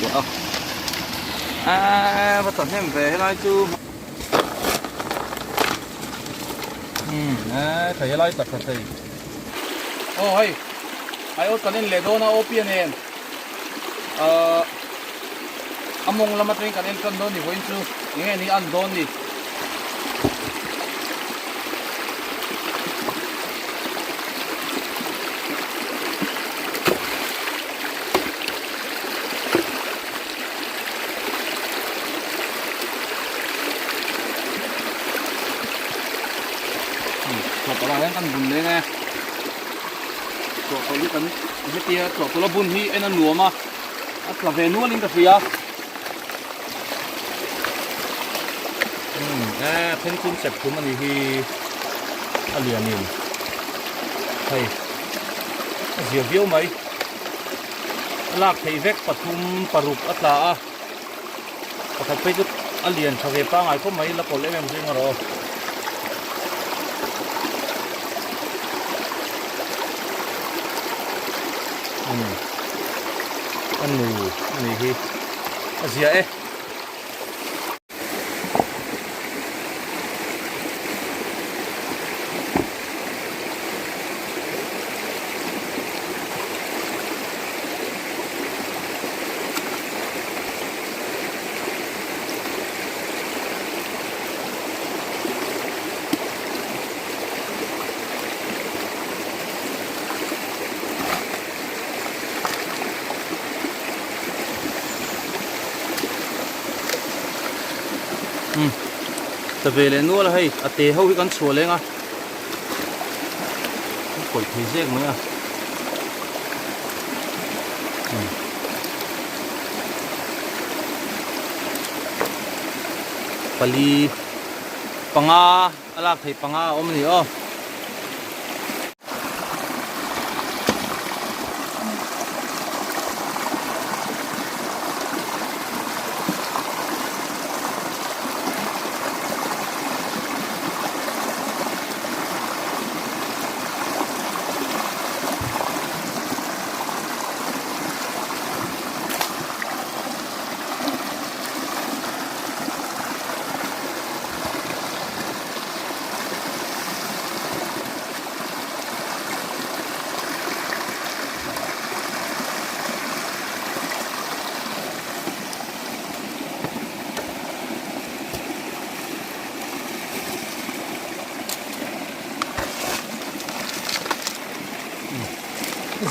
ngaihtuah a eee va thahnem ve helai chu umm eee thei helai tak tha thei aw hei aiawt kan en leh dawn a aw pia nen ahh a mawng lam atangin kan en tan dawn ni vawiin chu eng nge ni a an dawn ni. Chawhtawlh ah hian kan bun leng e chawhtawlh hi kan hetia chawhtawlh a bun hi en a nuam a a tla ve nual in ka hria umm e then chun sep thum a ni hi a lian in hei a zia viau mai a lak theih vek pathum paruk a tla a pakhat phei chu a lian tha ve pangai khawp mai la kawlh em em zing erawh umm a nu a nih hi a zia e. Umm ta ve leh nual a hei a te ho hi kan chhuah leng a a kawih thei zek mai a umm pali panga a lak theih panga a awm a ni aw.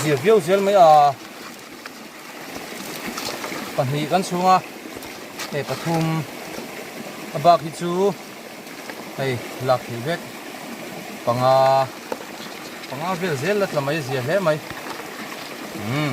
Zir viau zel mai a pahnih kan chhung a hei pathum a bak hi chu hei lak theih vek panga panga vel zel la tla mai a zia hle mai umm.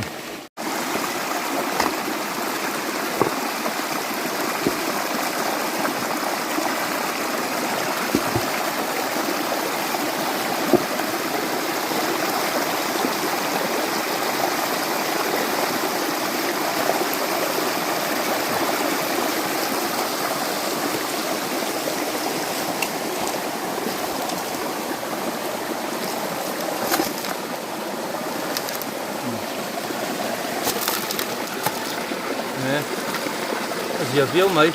A zia viau mai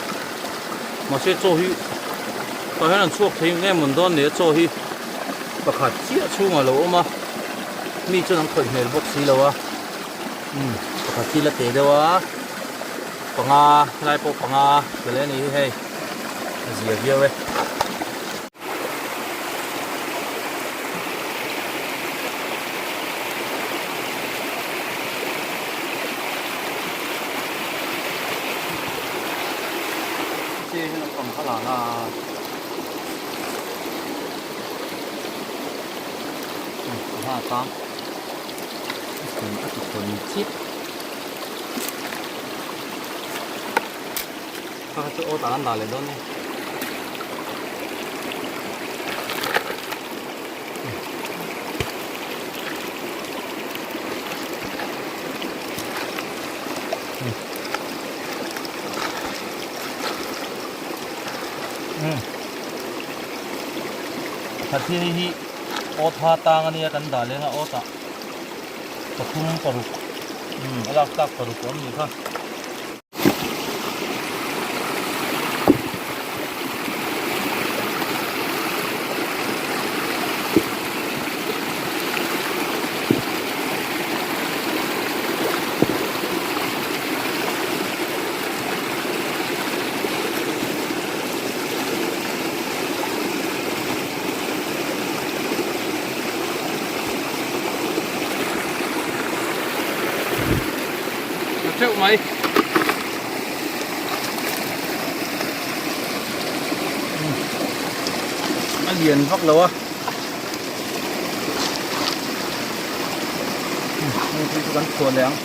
mahse chaw hi tah hian an chhuak thei nge mawn dawn ni a chaw hi pakhat chiah chhungah a lo awm a mi chuan an khawih hmel bawk si lo a umm pakhat hi la teh deuh a panga helai pawh panga tel a ni hi hei a zia viau e. Kha chu aw tah an dah leh dawn e. Khat hi hei hi aw tha tang ania kan dah leng a aw tah pathum paruk a lak tlak paruk a awm nih kha. teuh mai. A lian vak lo a. Heng chu kan chhuah leh ang.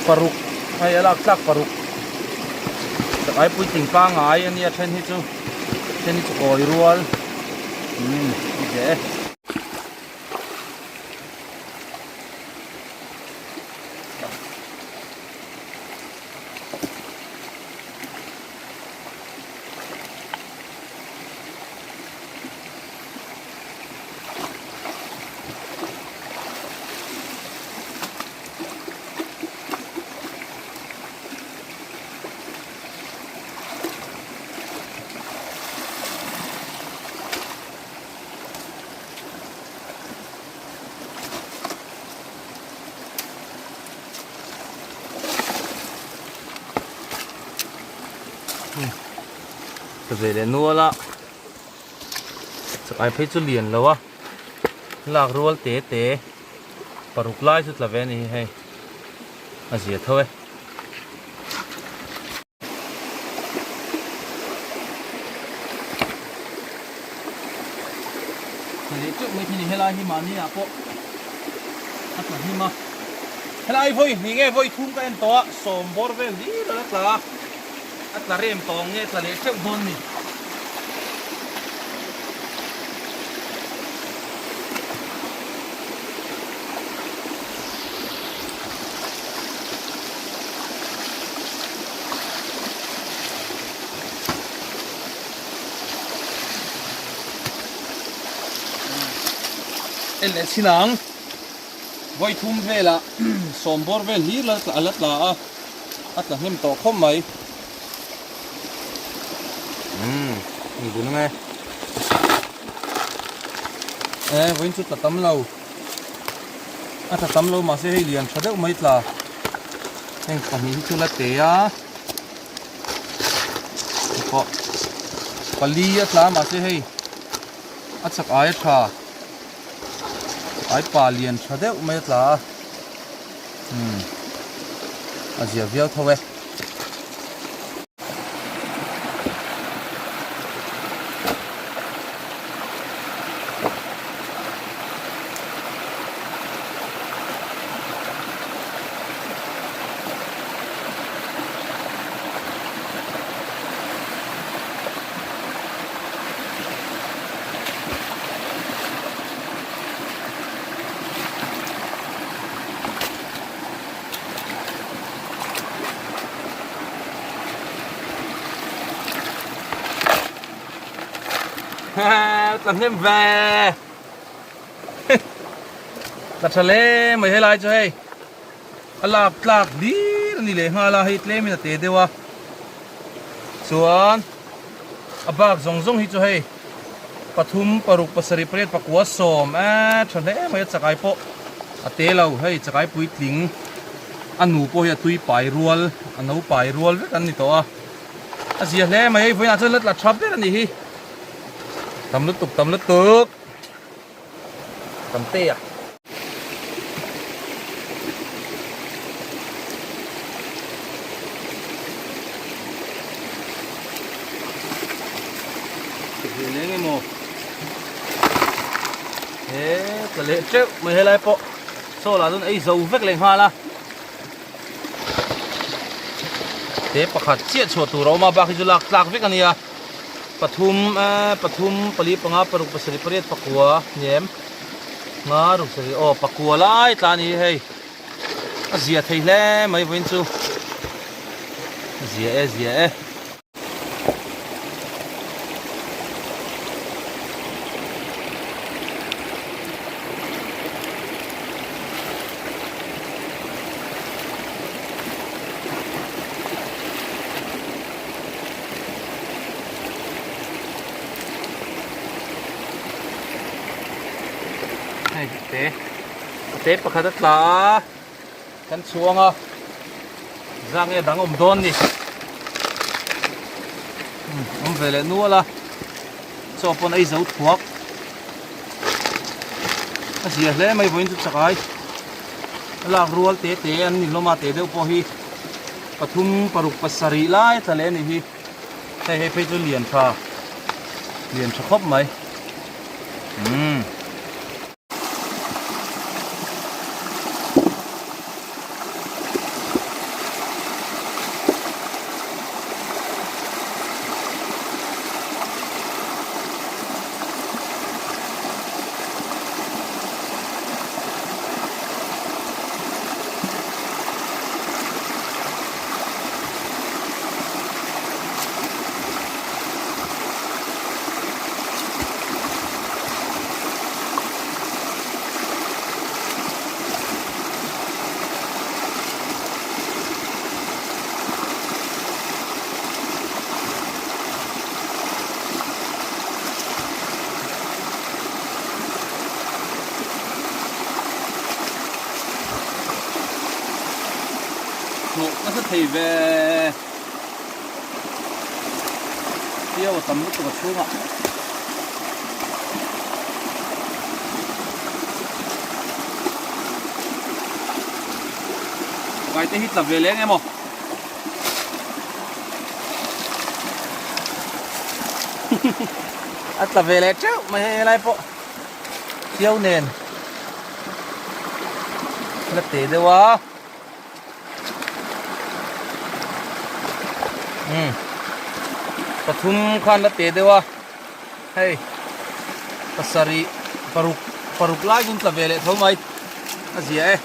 Paruk hei a lak tlak paruk chakai puitling pangai a nia then hi chu then hi chu kawi rual umm a zia e. Ka ve leh nual a chakai phei chu lian lo a lak rual te te paruk lai chu tla ve a ni hi hei a zia tho e. Leh teuh mai thei a ni helai hi mahni ah pawh a tla hnim a helai vawi hnih nge vawi thum ka en tawh a sawm bawr vel hlir a la tla a a tla rem tawh ang nge tla leh teuh dawn a ni. En leh chin ang vawi thum velah sawm bawr vel hlir la a la tla a a tla hnem tawh khawp mai umm ni bun ang e e vawiin chu tla tam lo a tla tam lo mahse hei lian tha deuh mai tla heng pahnih hi chu la te a. Pawh pali a tla mahse hei a chak ai a tha ai pa lian tha deuh mai a tla a umm a zia viau tho e. Tla hnem ve tla tha hle mai helai chu hei. A lak tlak hlir a ni leh nghal a, hei tlemin a te deuh a, chuan a bak zawng zawng hi chu hei pathum paruk pasarih pariat pakua sawm eee tha hle mai a chakai pawh a te lo hei chakai puitling a nu pawh hi a tui pai rual a no pai rual vek an ni tawh a a zia hle mai hei vawiinah chuan la tla tha ber a nih hi tam lutuk tam lutuk. Tam te a. Leng emaw he tla leh teuh mai helai pawh saw lah chuan ei zo vek leh nghal a te pakhat chiah chhuah tur a awm a bak hi chu lak tlak vek a nia. Pathum eh pathum pali panga paruk pasarih pariat pakua hniam nga ruk sarih aw pakua lai tla a ni hi hei a zia thei hle mai vawiin chu a zia e zia e. Hei te te pakhat a tla a kan chhuang a zang nge dang awm dawn ni. ve leh nual a, chaw pawn a ei zo thuak. A zia hle mai vawiin chu chakai a lak rual te te an ni hlawm a, te deuh pawh hi pathum paruk pasarih lai tla leh a nih hi. Hei hei phei chu lian tha lian tha khawp mai. Umm. Hnawh nasa thei ve. Piau a tam lutuk a chhungah. Kaite hi tla ve leng emaw. A tla ve leh teuh mai hei helai pawh piau nen la te deuh a. Umm pathum khan la te deuh a hei pasarih paruk paruk lai chu an tla ve leh tho mai a zia e.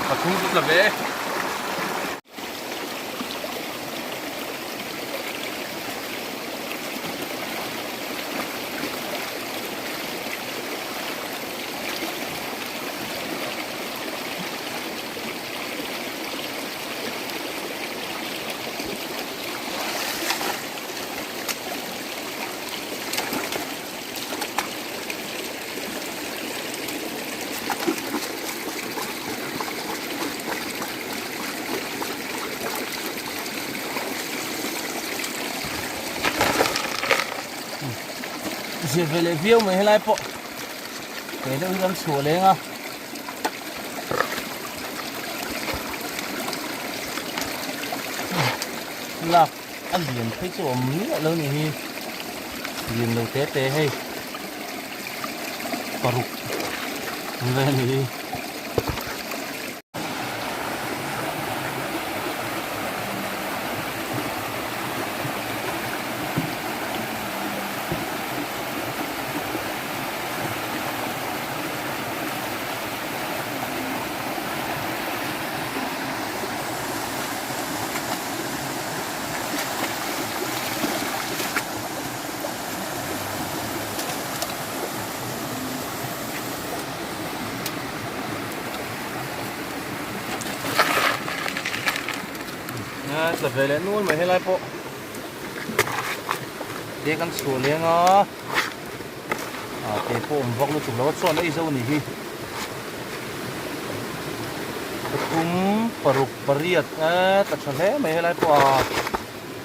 Pathum chu tla ve. Zir ve leh viau mai helai pawh he deuh hi kan chhuah leng a. Lak a lian phei chu awm miah lo nih hi lian lo te te hei paruk ang vel a nih hi. Tla ve leh nual mai helai pawh te kan chhuah leng a ah te pawh awm vak lutuk lo a chuan ei zo a nih hi pathum paruk pariat eh tla tha hle mai helai pawh a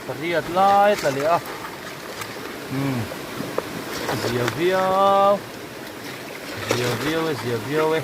pariat lai tla leh a umm zia viau zia viau e zia viau e.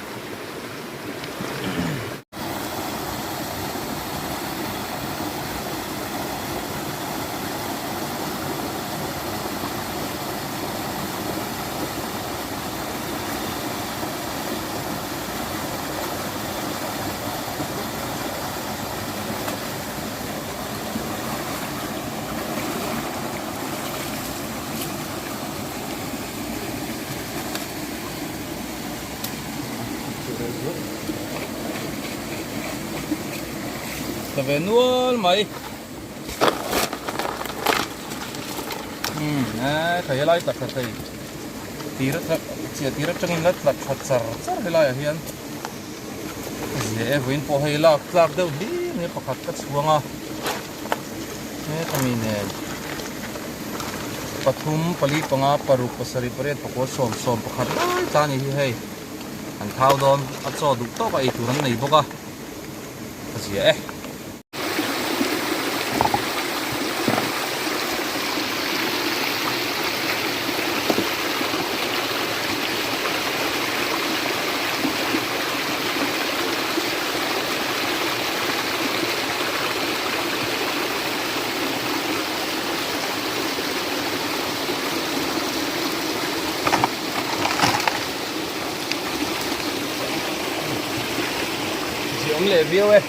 Tla ve nual mai. Umm e thei helai tak tla thei tir atang chiah tir atangin la tla tha char char helaiah hian zia e vawiin pawh hei lak tlak deuh hlir mai pakhat ka chhuang a heta mi nen pathum pali panga paruk pasarih pariat pakua sawm sawm pakhat lai tla a ni hi hei an thau dawn a chaw duh tawk a eitur an nei bawk a a zia e. Ziawm leh viau e.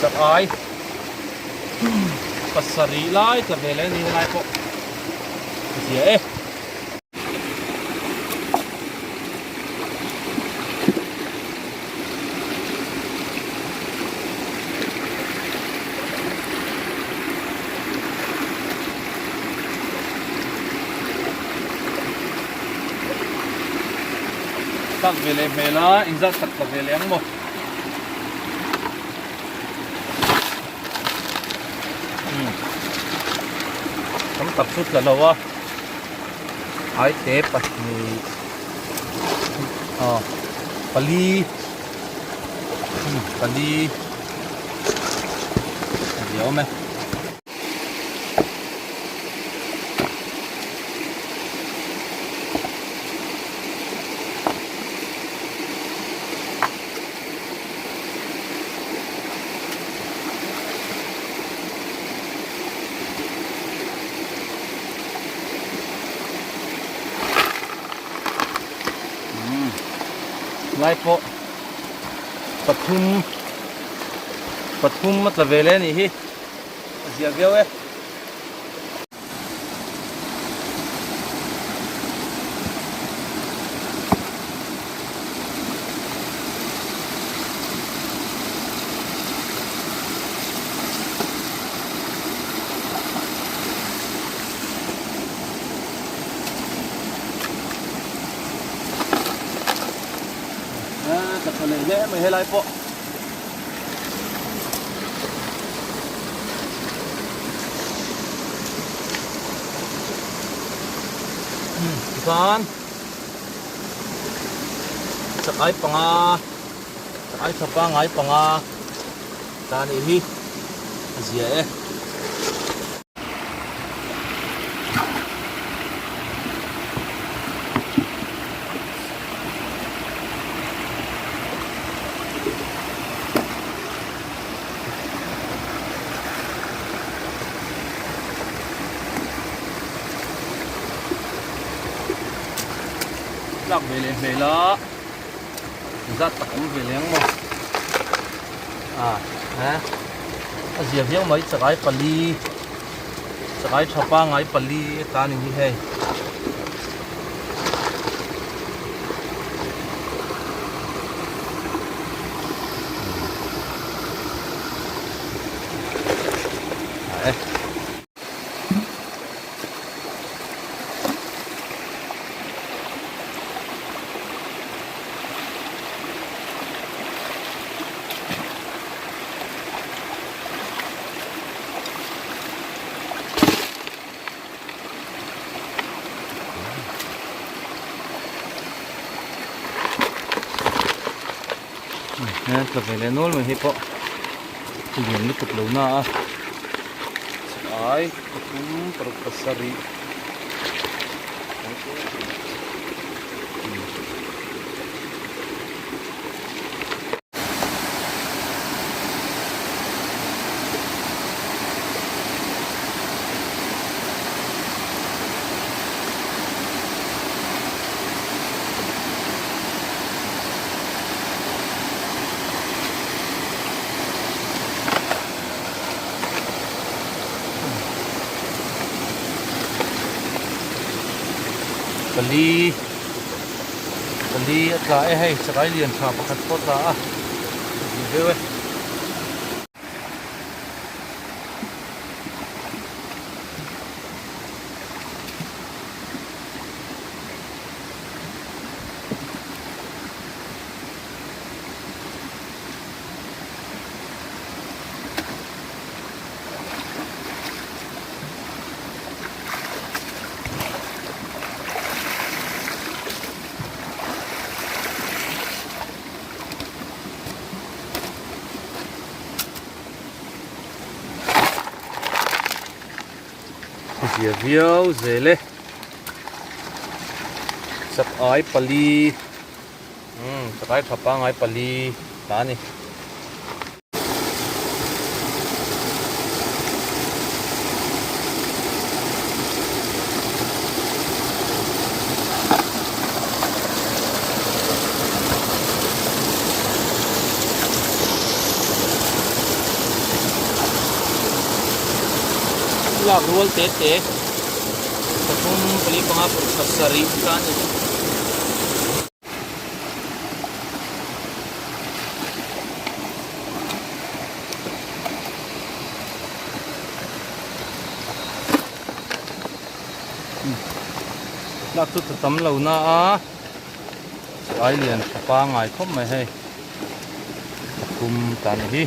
Chak ai pasarih lai tla ve leh a ni helai pawh zia e. Tak ve leh hmel a engzat tak tla ve leh ang maw tam tak chu tla lo a aite pahnih aw pali pali a zia awm e. Lai pawh pathum pathum a tla ve leh a nih hi a zia viau e. Ka tha leh hle mai helai pawh. Tikhan chakai panga chakai tha pangai panga ta nih hi a zia e. Tlak ve leh hmel a zat tak awm ve leh ang maw a he a zia viau mai chakai pali chakai tha pangai pali a ni hi hei. Tla ve leh nual mai hei pawh lian lutuk lo na a ai pathum paruk pasarih Pali pali a tla e hei chakai lian tha pakhat pawh a tla a. Deuh e. Zia viau zel e. Chak ai pali umm chak ai tha pangai pali ta a ni. Lak rual te te pathum pali panga paruk pasarih tla a ni. Lak chu ta tam lo na a ai lian tha pangai khawp mai hei pathum ta ni hi.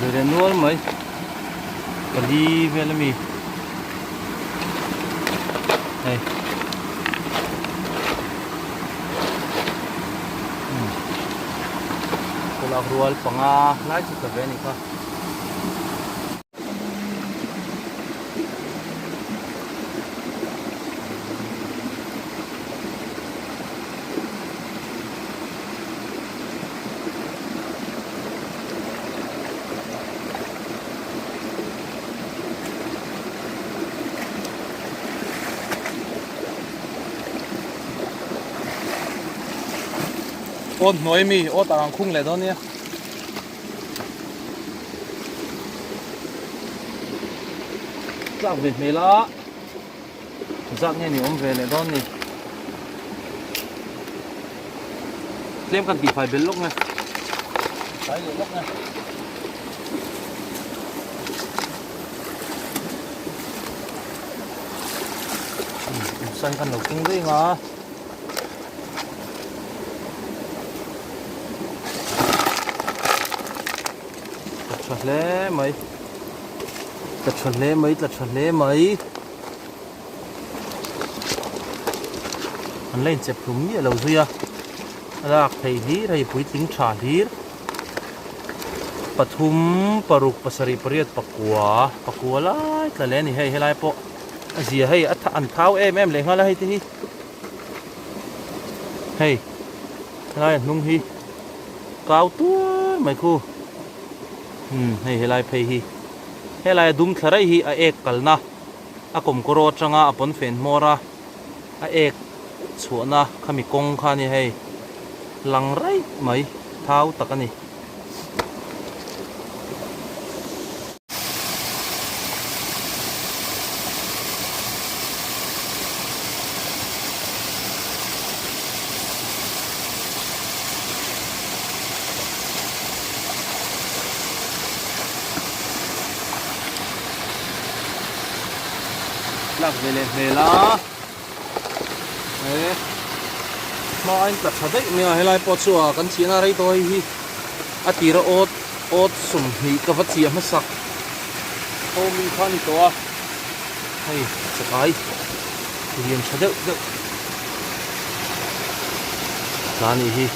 Ve leh nual mai pali vel ami hei thlalak rual panga lai chu ta ve a ni kha. Awt hnuai mi awt ang khung leh dawn nia. Tlak ve hmel a zat nge ni awm ve leh dawn ni. Tlem kan tihfai bel lawk nge. Fai leh lawk nge. San kan lo keng daih nga. Tla tha hle mai tla tha hle mai tla tha hle mai an la inchep hlum miah lo zui a a lak theih hlir hei puitling tha hlir pathum paruk pasarih pariat pakua pakua lai tla leh a ni hei helai pawh a zia hei a an thau em em leh nghal a hei te hi. Hei helai a hnung hi kau tuar mai khu umm hei helai phei hi helai a dum thla raih hi a ek kalna a kawmkawr atanga a pawnfen hmawr a a ek chhuahna khami kawng kha a ni hei lang raih mai thau tak a ni. Tlak ve leh hmel a he hma a in tla tha daih mai a helai pawh chu a kan chhiahna rei tawh hei hi a tira awt awt sawmhnih ka va chiah hmasak ho mi kha a ni tawh a hei chakai lian tha deuh deuh tla a nih hi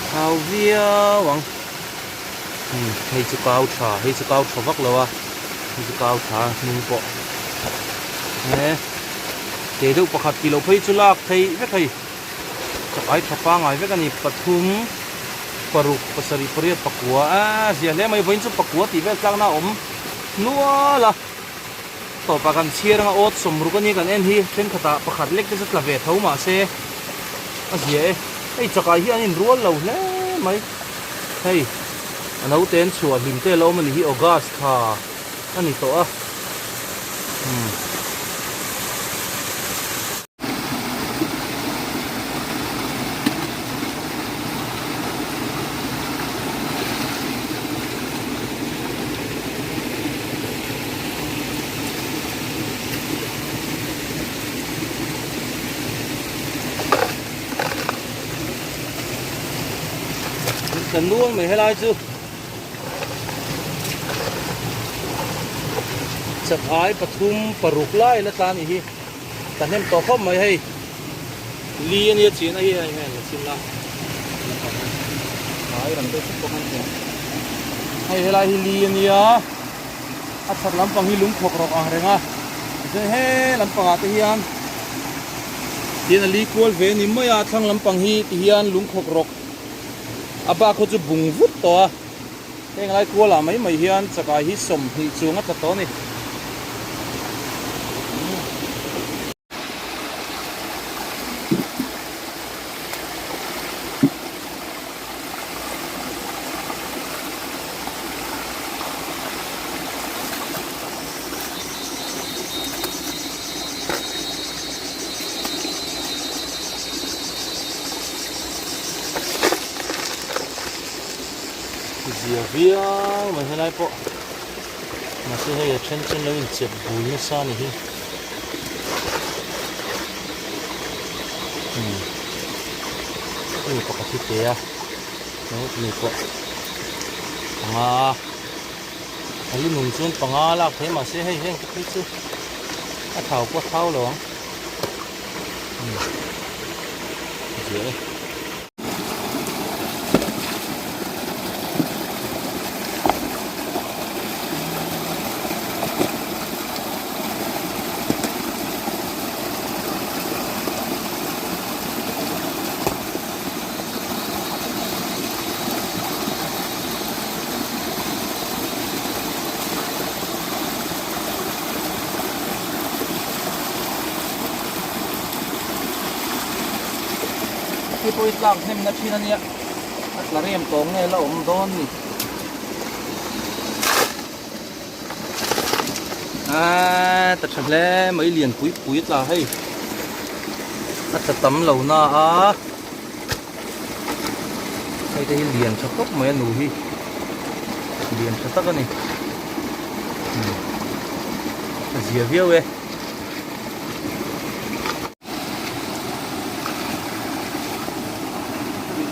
thau viau ang umm hei chu kau tha hei chu kau tha vak lo a hei chu kau tha hnung pawh he ke deuh pakhat tih loh phei chu lak theih vek hei. Chakai tha pangai vek a ni pathum paruk pasarih pariat pakua a zia hle mai vawiin chu pakua tih vel tlakna a awm nual a tawpah kan chhiar anga awt sawmruk a nia kan en hi thenkhatah pakhat lek te chu tla ve tho mahse a zia e hei chakai hi an inrual lo hle mai hei a naute an chhuah hlim te a lo awm a ni hi August thla a ni tawh a umm. Tla nual mai helai chu. Chakai pathum paruk lai la tla a nih hi. Ka hnem tawh khawp mai hei. Li a nia chin a hi hei hei la chin la. Ai ran deuh thut bawk an tia. Hei helai hi li a nia. A chhak lampang hi lung khawk rawk ang reng a. Tichuan he lampangah te hian tihian a li kual ve a ni mai a. Thlang lampang hi tihian lung khawk rawk a bak ho chu bung vut tawh a. Heng lai kualah mai mai hian chakai hi 20 chuang a tla tawh a ni. Zia viau mai helai pawh mahse hei a then chu an lo inchep bul nasa a ni hi umm hemi pakhat hi te a hemi pawh panga a lu nung chuan panga lak thei mahse hei heng te phei chu a thau pawh a thau lo ang umm zia e. Hei pawh hi tlak hnem na thin a nia a tla rem tawng nge la awm dawn ni aaa ta tha hle mai lian pui pui a tla hei a tla tam lo na a hei te hi lian tha khawp mai a nu hi lian tha tak a ni a zia viau e.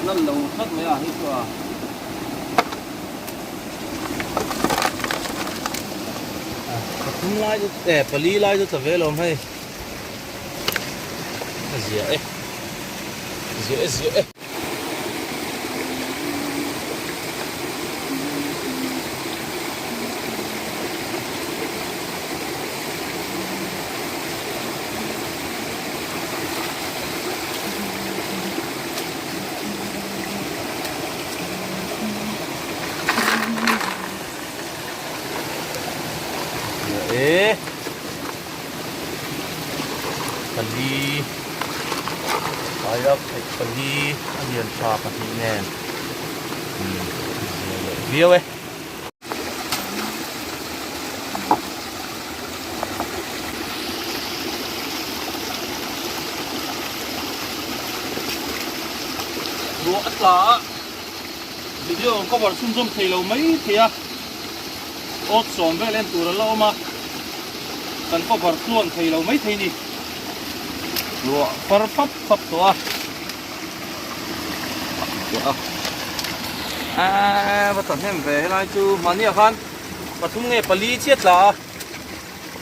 Lal lo tlat mai a hei chu a. Pathum lai chu eh pali lai chu tla ve lawm hei. A zia e. Zia e zia e. E pali aia theih pali a lian tha pahnih nen zia leh viau e. Ruah a tla a, video cover chhunzawm thei lo mai thei a, awt sawm vel en tur a la awm a, kan cover tluan thei lo mai thei ni. Ruah far fap fap tawh a. Aaa va thahnem ve helai chu mahniah khan pathum nge pali chiah tla a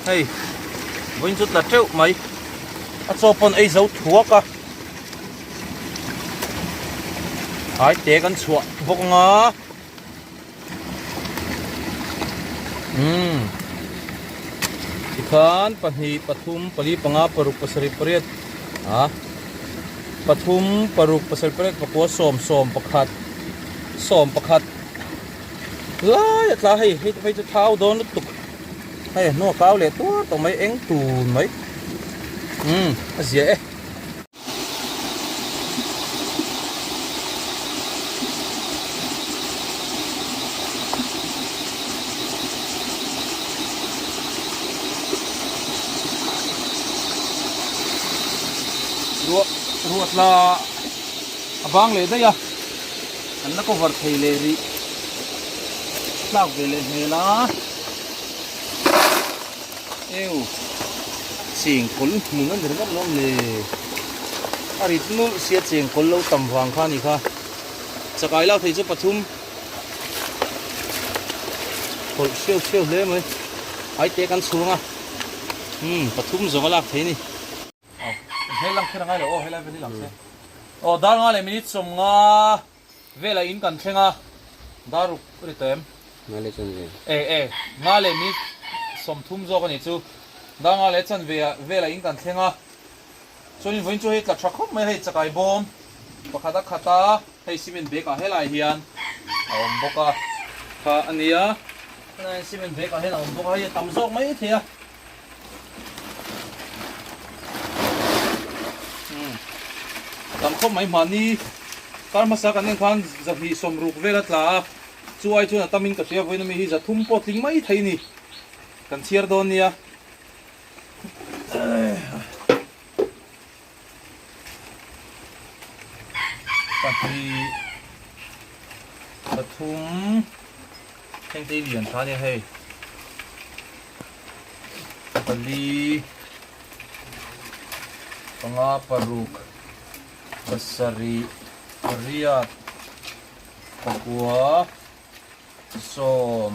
hei vawiin chu tla teuh mai a chaw pawn ei zo thuak a ai te kan chhuah bawk anga umm tikhan pahnih pathum pali panga paruk pasarih pariat ah pathum paruk pasarih pariat pakua sawm sawm pakhat sawm pakhat lai a tla hei hei te phei chu thau dawn lutuk hei a hnua kau leh tuar tawh mai eng tun mai umm a zia e. Ruah ruah tla a bang leh daih a an la cover thei leh rih tlak ve leh hmel a. Eu chengkawl hmun a ni ringawt lawm le a rit nulh sia chengkawl lo tam vang kha a ni kha. Chakai lak thei chu pathum khawlh hriau hriau hle mai. Aite kan chhung a, umm pathum zawng a lak thei a ni. Aw hel lang kher a ngai lo aw helai vel hi lang se. Aw dar nga leh minute 50 velah in kan thleng a, dar ruk ri tawh em? Nga leh chanve. E e nga leh minute 30 zawk a nih chu. Dar nga leh chanve ah velah in kan thleng a. Chuanin vawiin chu hei tla tha khawp mai a, hei chakai bawm pakhat a khat a, hei cement bag ah helai hian a awm bawk a. Kha a nia, helai cement bag ah hian a awm bawk a, hei a tam zawk mai thei a. Umm a tam khawp mai mahni kar hmasa kan en khan 260 vel a tla a, chu ai chuan a tamin ka hria vawiin ami hi 300 pawh tling mai thei a ni, kan chhiar dawn nia. Pahnih pathum heng te hi lian tha ania hei pali panga paruk pasarih pariat pakua 10,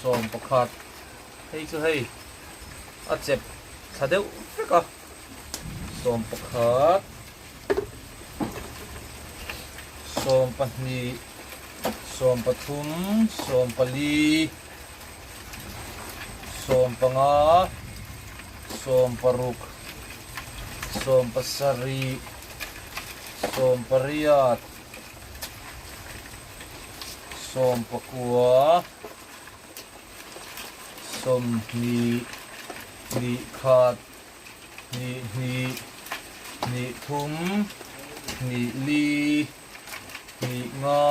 11 hei chu hei a chep thla deuh vek a 11 12 13 14 15 16 17 18 Sawmpakua, 20, hnih khat, hnih hnih, hnih thum, hnih li, hnih nga,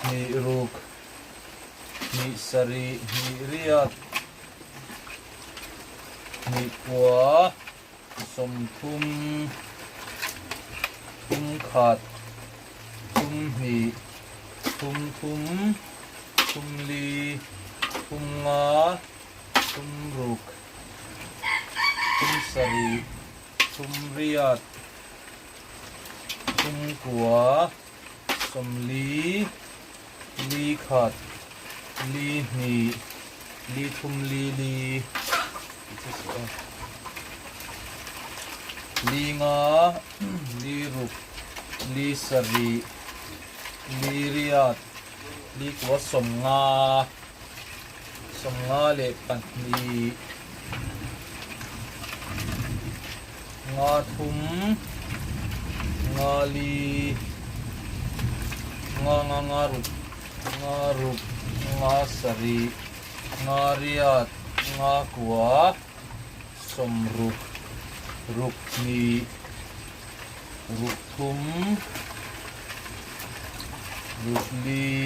hnih ruk, hnih sarih, hnih riat, hnih kua. 30, thum khat, thum hnih, thum thum, thum li, thum nga, thum ruk, thum sarih, thum riat, thum kua, 40, li khat, li hnih, li thum li li tih chu si a, li nga, li ruk, li sarih, li riat, li kua 50, 52, nga thum, nga li, nga nga nga ruk, nga ruk, nga sarih, nga riat, nga kua, 60, ruk hnih, ruk thum, ruk li,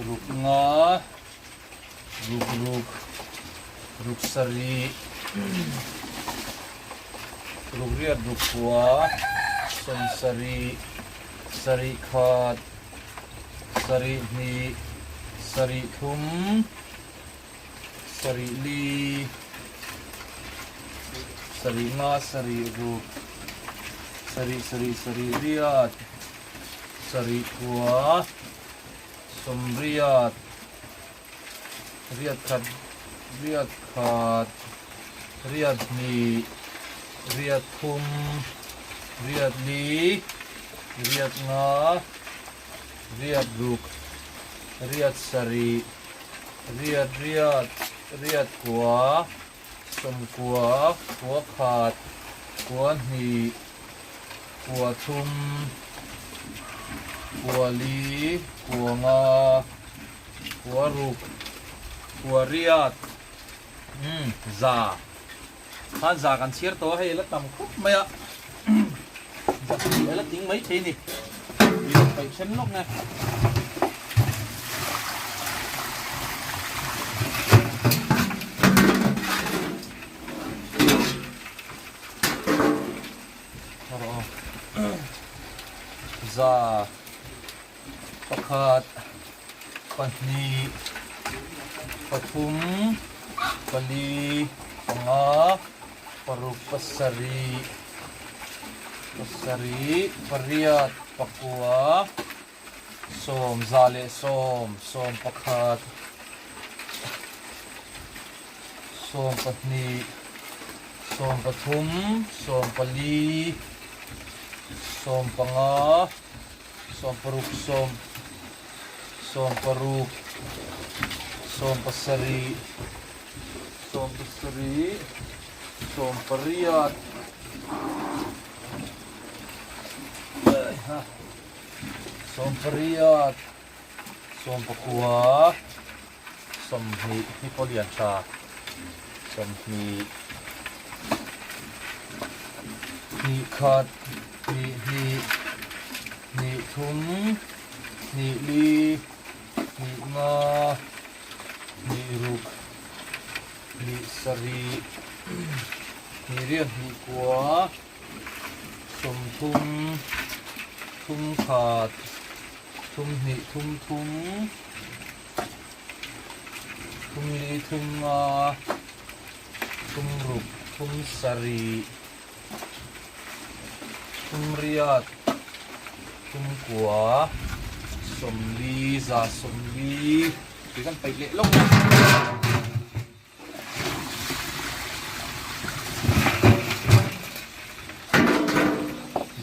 ruk nga. Ruk ruk, ruk sarih, ruk riat ruk kua, 70, sarih khat, sarih hnih, sarih thum, sarih li, sarih nga, sarih ruk, sarih sarih sarih riat, sarih kua, 80, riat khat riat khat riat hnih riat thum riat li riat nga riat ruk riat sarih riat riat riat kua 90 kua khat kua hnih kua thum kua li kua nga kua ruk kua riat umm za khan za kan chhiar tawh a hei la tam khawp mai a za hnih a la ting mai thei a ni tih rawn paih then lawk nge. Za pakhat pahnih pathum pali panga paruk pasarih. Pasarih, pariat, pakua, 110, 11, 12, 13, 14, 15, 16, 16, 17, 17, 18, 18, 19, 20 hi pawh lian tha, 20, hnih khat, hnih hnih, hnih thum, hnih li, hnih nga, hnih ruk, hnih sarih, hnih riat hnih kua, 30, thum khat, thum hnih thum thum, thum li thum nga, thum ruk, thum sarih, thum riat, thum kua, 40, 140 tih kan peih leh lawk a.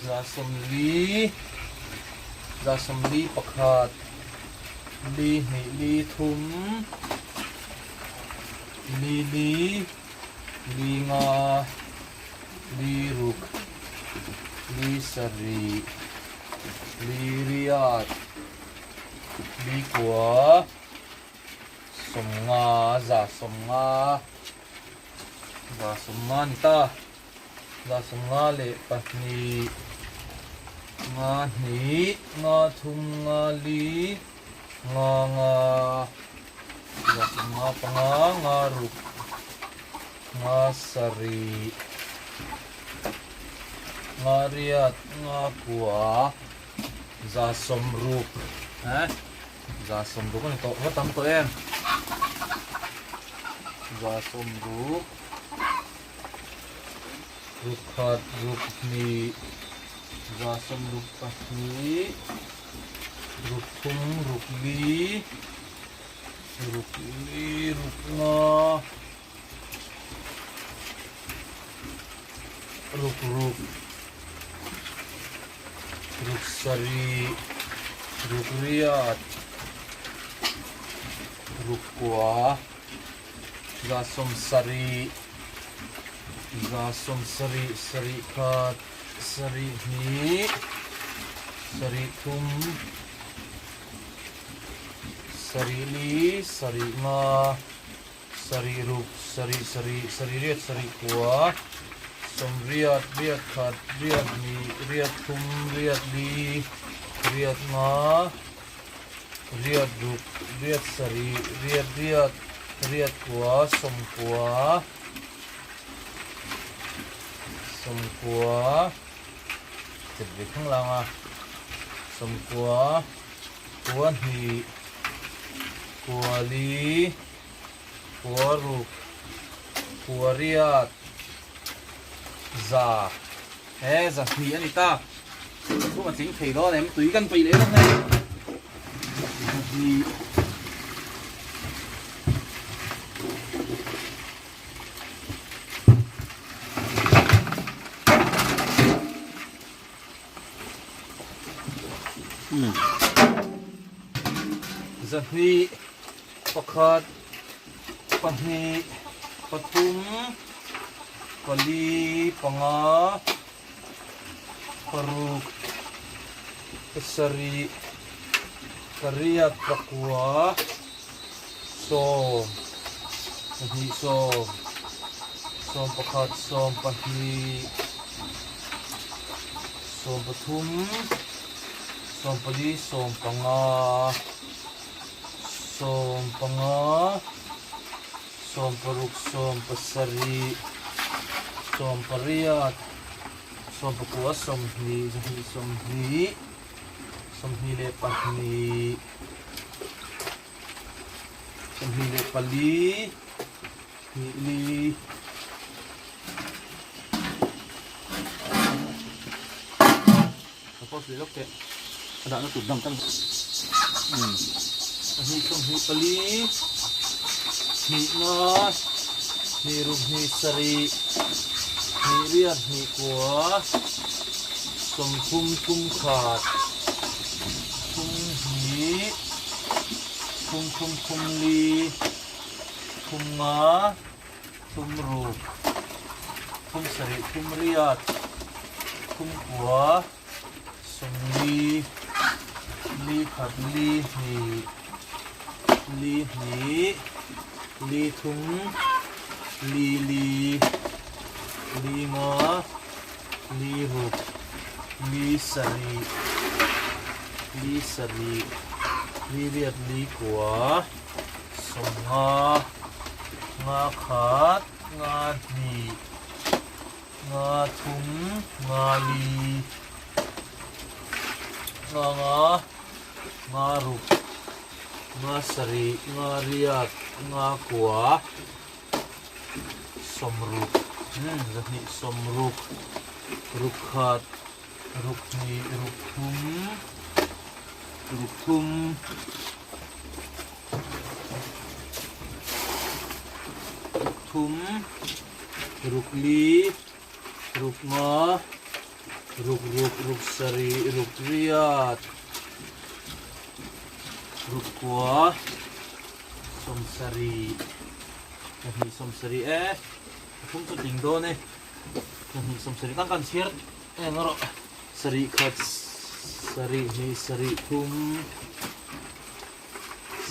140, 141, li hnih li thum, li li, li nga, li ruk, li sarih, li riat, li kua. 50, 150, 150 a ni ta. 152, nga hnih, nga thum, nga li, nga nga, 155, nga ruk, nga sarih, nga riat, nga kua, 160, eh. 160 a ni tawh va tam tawh em 160 ruk khat ruk hnih 162 ruk thum ruk li ruk li ruk nga ruk ruk ruk sarih ruk riat ruk kua 170 170 sarih khat sarih hnih sarih thum sarih li sarih nga Sarih ruk, sarih sarih, sarih riat, sarih kua, 80, riat khat, riat hnih, riat thum, riat li, riat nga, riat ruk, riat sarih, riat riat, riat kua, 90, 90, chet ve thang lang a, 90, kua hnih, kua li, kua ruk, kua riat, za, he za hnih a ni ta. Pathum a tling thei dawn em? Tui kan peih leh lawk hei. Za hnih. 200, pakhat, pahnih, pathum, pali, panga, paruk, pasarih, pariat, pakua, 10, 210, 11, 12, 13, 14, 15, 15, 16, 17, 18, 20, 20, 22, 24, hnih li. pause leh lawk teh. A dahna tur dang kan umm pahnih 20 pali hnih nga hnih ruk hnih sarih hnih riat hnih kua 30 thum khat thum hnih thum thum thum li thum nga thum ruk thum sarih thum riat thum kua 40 li khat li hnih li hnih li thum li li li nga li ruk li sarih li sarih li riat li kua 50 nga khat nga hnih Nga thum, nga li, nga nga, nga ruk, nga sarih, nga riat, nga kua, 60, umm zahnih 60, ruk khat, ruk hnih, ruk thum, ruk thum. Ruk thum. Ruk li, ruk nga, ruk ruk, ruk sarih, ruk riat, ruk kua, 70, 2 70 e, pathum chu tling dawn e, 2 70 tan kan chhiar eng erawh sarih khat, sarih hnih, sarih thum,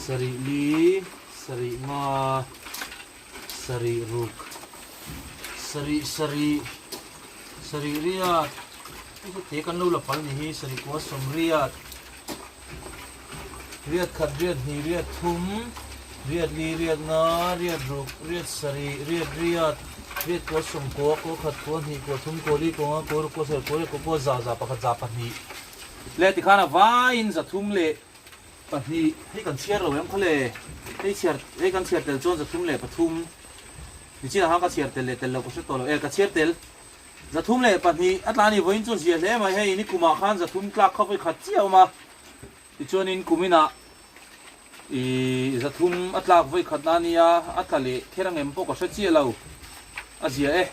sarih li, sarih nga. Sarih ruk, sarih sarih, sarih riat, hei chu te kan lo la pal ni hi, sarih kua 80, riat khat, riat hnih, riat thum, riat li, riat nga, riat ruk, riat sarih, riat riat, riat kua 90, kua khat, kua hnih, kua thum, kua li, kua nga, kua ruk, kua sarih, kua riat, kua kua za, za pakhat, za pahnih leh tikhan a vaiin 300 leh 2, hei kan chhiar lo em kha le, hei chhiar hei kan chhiar tel chuan 303, nichinah khan ka chhiar tel leh tel lo ka hre tawh lo, e ka chhiar tel 302 a tla a ni vawiin chu zia hle mai hei nikumah khan 300 tlak kha vawi khat chiah a awm a, tichuanin kuminah ih 300 a tlak vawi khat na a nia a tla leh kher ang em pawh ka hre chiah lo a zia e.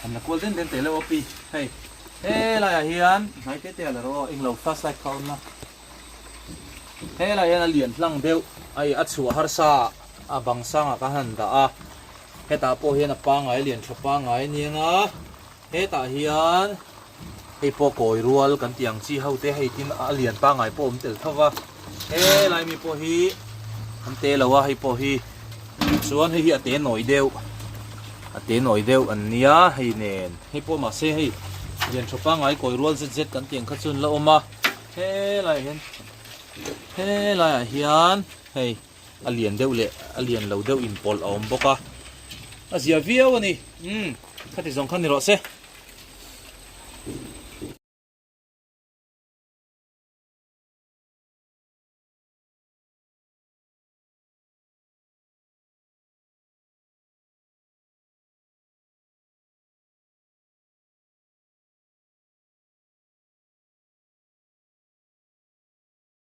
Han la kual den den teh leuh a pi hei helaiah hian hnai te te a la rawh aw englo flashlight kha a awm na. Helai hian a lian hlang deuh a ih a chhuah harsa a bang sangah khan han dah a, hetah pawh hian a pangngai a lian tha pangngai a niang a, hetah hian hei pawh kawi rual kan tih ang chi ho te hei tin a lian pangngai pawh a awm tel tho va, helai mi pawh hi an te lo a hei pawh hi chuan hei hi a te nawi deuh a te nawi deuh an nia hei nen hei pawh mahse hei lian tha pangngai kawi rual zet zet kan tih ang kha chu an la awm a. Helaiah hian helaiah hian hei a lian deuh leh a lian lo deuh inpawlh a awm bawk a, a zia viau a ni umm khati zawng kha ni rawh se.